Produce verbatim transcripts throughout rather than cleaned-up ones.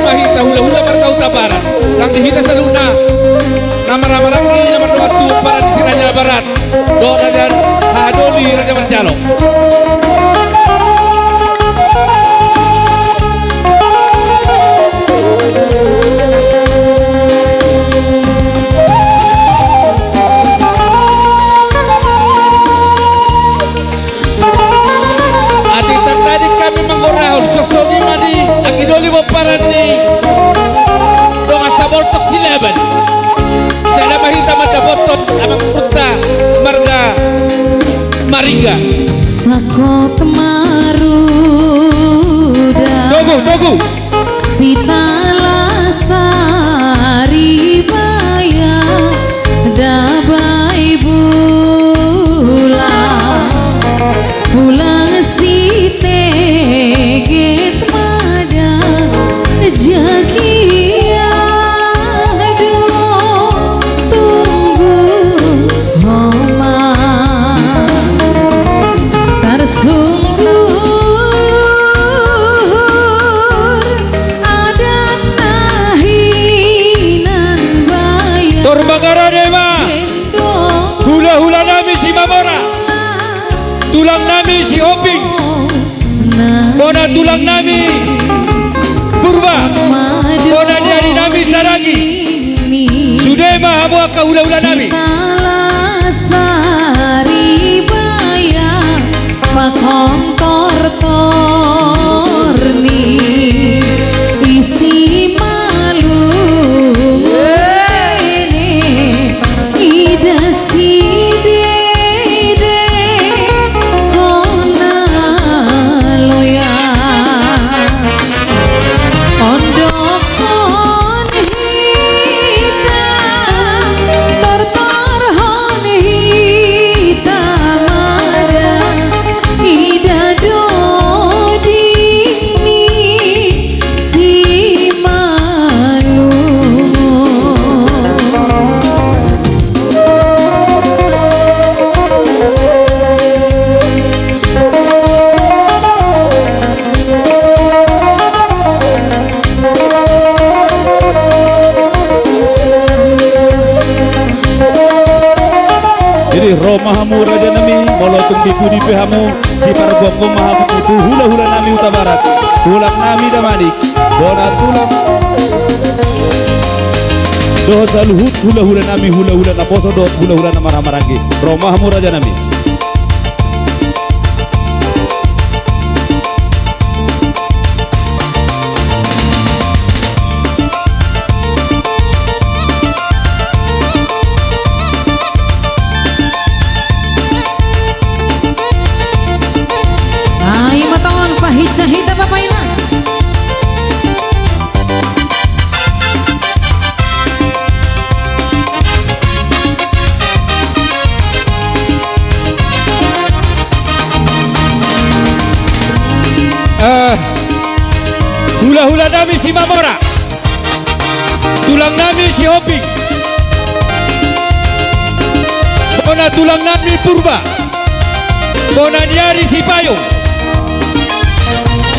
ma hita hulahula marga Hutabarat. Nang di hita saluhutna na marhahamaranggi na mardongan tubu pomparan ni si Raja Barat dohot Raja Hahadoli, Raja Marjalo. Atik tartading hami manggorahon, suang songon i ma di anggi doli pomparan ni dongan saboltok Silaban. Sada ma hita mandapothon amangborunta marga Maringga. Sangkot maruda. Togu, togu. Sitala Saribaya dabai bulan, bulan siteget mada jagia do tunggu homa tarsungkur. Adat na hinan baya. Tor mangarade ma. Hulahula nami Simamora, tulang nami Sihombing, bona tulang nami Purba, bona ni ari nami Saragi. Sude ma hamu angka hulahula nami. Sitala Saribaya pakon tortor ni i Simalungun, ida sidede hona loya. Ondokkon hita, tortorhon hita mada, ida do dingni Simalungun. Jadi ro ma hamu raja nami, molo tung di pudi pe hamu, sipargomgom ma hamu tu hulahula nami Hutabarat, tulang nami Damanik, bona tulang dohot saluhut hulahula nami, hulahula naposo dohot hulahula na marhahamaranggi. Ro ma hamu raja nami. Ai ma tong, pahinsa hita bapak ibu. Eh, hulahula nami Simamora, tulang nami Sihombing, bona tulang nami Purba, bona ni ari Sipayung,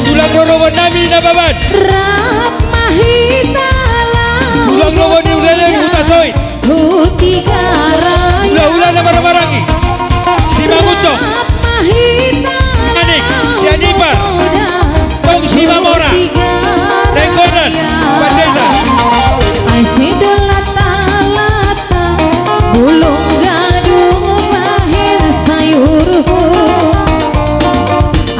tulang rorobot nami Nababan, rap ma hita laho, tulang rorobot ni Ugale, Hutasoit, Hutigarai, hulahula na marhahamaranggi, Simanguntong, rap ma hita, Anik, laho, Sianipar, tong Simamora, Hutigarai, Nainggolan, Panjaitan. Ai sedo lata-lata, bulung gadung bahen sayurhu.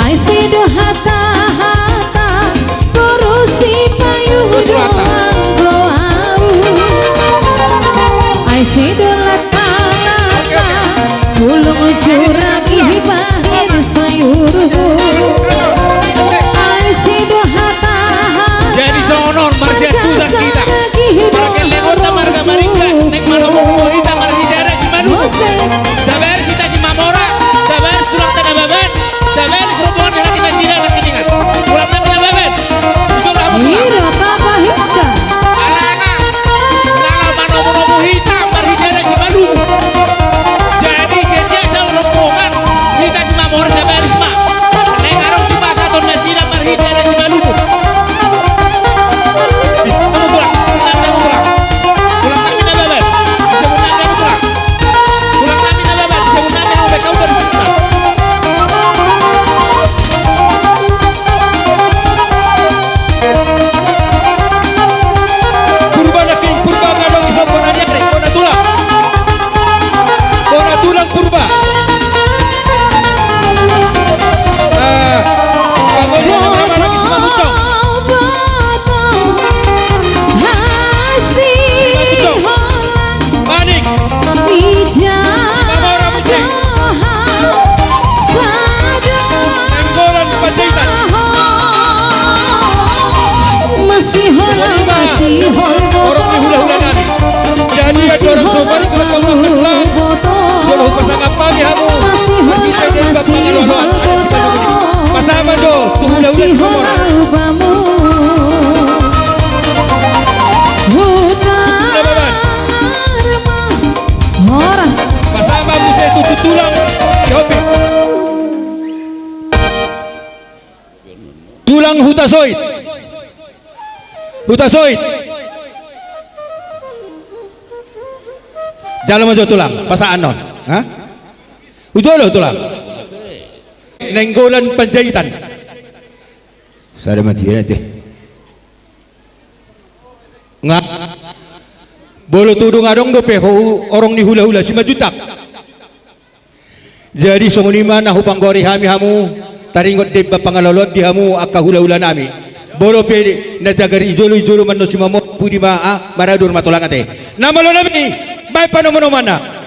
Ai sedo hata-hata, boru Sipayung Ima horong ni hulahula nami. Jadi andorang so balik ma tu hamu, jolo hupasangap hami hamu. Marhite Debata pangaloan. Pasahat ma jo tu hulahula. Horas. Pasahat ma muse tu tulang. Tulang Hutasoit. Hutasoit. Jalo ma jo tulang, pasahat annon. Ha? Hujolo tulang. Nainggolan Panjaitan. Sada mati ya nanti. Nga. Molo tudung adong dope ho horong ni hulahula Simanjuntak. Jadi songon i ma na hupanggori hami hamu, taringot Debata pangaloan di hamu angka hulahula nami. Molo pe na jagar i jolo i jolo mannon si mamo pudi ma a maradur ma tulang ate. Na malo nami, baen panomanomana.